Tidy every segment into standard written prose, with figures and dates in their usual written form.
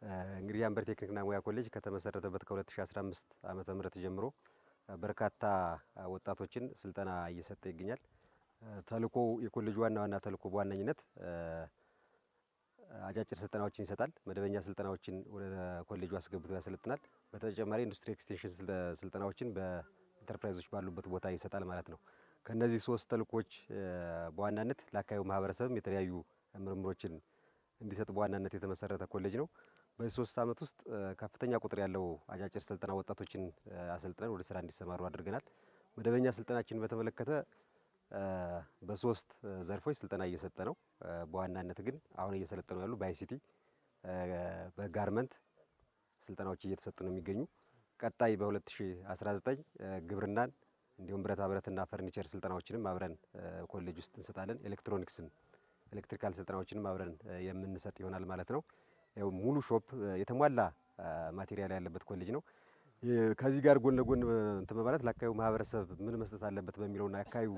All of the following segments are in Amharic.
እንግዲህ የአምበር ቴክኒክና ሙያ ኮሌጅ ከተመሰረተበት ከ2015 ዓመተ ምህረት ጀምሮ በርካታ ወጣቶችን ስልጠና እየሰጠ ይገኛል። ተልእኮ፣ የኮሌጁ ዋና ዋና ተልእኮ በዋነኝነት አጫጭር ስልጠናዎችን ይሰጣል። መደበኛ ስልጠናዎችን ወደ ኮሌጁ አስገብቶ ያሰለጥናል። በተጨማሪ ኢንዱስትሪ extension ስልጠናዎችን በኢንተርፕራይዞች ባሉበት ቦታ ይሰጣል ማለት ነው። ከነዚህ ሶስት ተልእኮች በዋናነት ለአካባቢው ማህበረሰብም የተለያዩ ምርምሮችን እንዲሰጥ በዋናነት የተመሰረተ ኮሌጅ ነው። በዚህ 3 ዓመት ውስጥ ከፍተኛ ቁጥር ያለው አጫጭር ስልጠና ወጣቶችን አሰልጥነን ወደ ስራ እንዲሰማሩ አድርገናል። መደበኛ ስልጠናችንን በተመለከተ በሶስት ዘርፎች ስልጠና እየሰጠ ነው። በዋናነት ግን አሁን እየሰለጠኑ ያሉ በ ICT፣ በ garment ስልጠናዎች እየተሰጡ ነው የሚገኙ። ቀጣይ በ2019 ግብርናን እንዲሁም ብረታ ብረትና ፈርኒቸር ስልጠናዎችንም አብረን ኮሌጅ ውስጥ እንሰጣለን። ኤሌክትሮኒክስም electrical ስልጠናዎችንም አብረን የምንሰጥ ይሆናል ማለት ነው። ያው ሙሉ shop፣ የተሟላ material ያለበት ኮሌጅ ነው። ከዚህ ጋር ጎን ለጎን እንትን በማለት ለአካባቢው ማህበረሰብ ምን መስጠት አለበት በሚለውና አካባቢው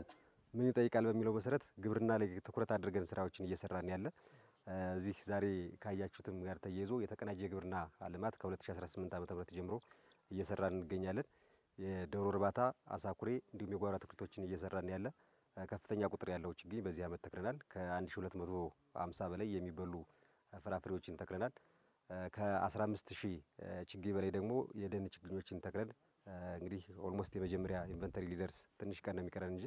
ምን ይጠይቃል በሚለው መሰረት ግብርና ላይ ትኩረት አድርገን ስራዎችን እየሰራን ያለ፣ እዚህ ዛሬ ካያችሁትም ጋር ተያይዞ የተቀናጀ የግብርና ልማት ከ2018 ዓ.ም ጀምሮ እየሰራን እንገኛለን። የዶሮ እርባታ፣ አሳ ኩሬ እንዲሁም የጓሮ አትክልቶችን እየሰራን ያለ፣ ከፍተኛ ቁጥር ያለው ችግኝ በዚህ ዓመት ተክለናል። ከ1250 በላይ የሚበሉ ፍራፍሬዎችን ተክለናል። ከ15,000 ችግኝ በላይ ደግሞ የደን ችግኞችን ተክለን እንግዲህ almost የመጀመሪያ inventory ሊደርስ ትንሽ ቀን ነው የሚቀረን እንጂ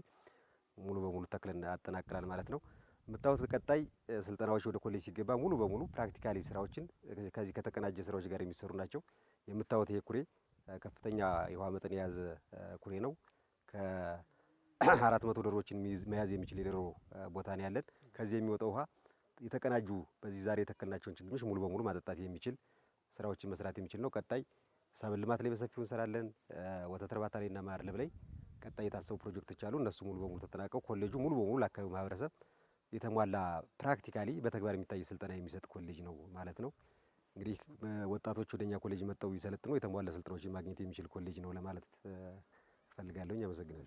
ሙሉ በሙሉ ተክለን አጠናቅቀናል ማለት ነው። የምታዩት ቀጣይ ስልጠናዎች ወደ ኮሌጅ ሲገባ ሙሉ በሙሉ practically ስራዎችን ከዚህ ከተቀናጀ ስራዎች ጋር የሚሰሩ ናቸው። የምታዩት ይሄ ኩሬ ከፍተኛ የውሃ መጠን የያዘ ኩሬ ነው። ከ400 ዶሮዎችን መያዝ የሚችል የዶሮ ቦታ ነው ያለን። ከዚህ የሚወጣው ውሃ የተቀናጁ በዚህ ዛሬ የተከልናቸውን ችግኞች ሙሉ በሙሉ ማጠጣት የሚችል ስራዎችን መስራት የሚችል ነው። ቀጣይ ሰብል ልማት ላይ በሰፊው እንሰራለን። ወተት እርባታ ላይ እና ማድለብ ላይ ቀጣይ የታሰቡ ፕሮጀክቶች አሉ። እነሱ ሙሉ በሙሉ ተጠናቀው ኮሌጁ ሙሉ በሙሉ ለአካባቢው ማህበረሰብ የተሟላ practically በተግባር የሚታይ ስልጠና የሚሰጥ ኮሌጅ ነው ማለት ነው። እንግዲህ ወጣቶች ወደኛ ኮሌጅ መጥተው ቢሰለጥኑ የተሟላ ስልጠናዎችን ማግኘት የሚችል ኮሌጅ ነው ለማለት እፈልጋለሁኝ። አመሰግናለሁ።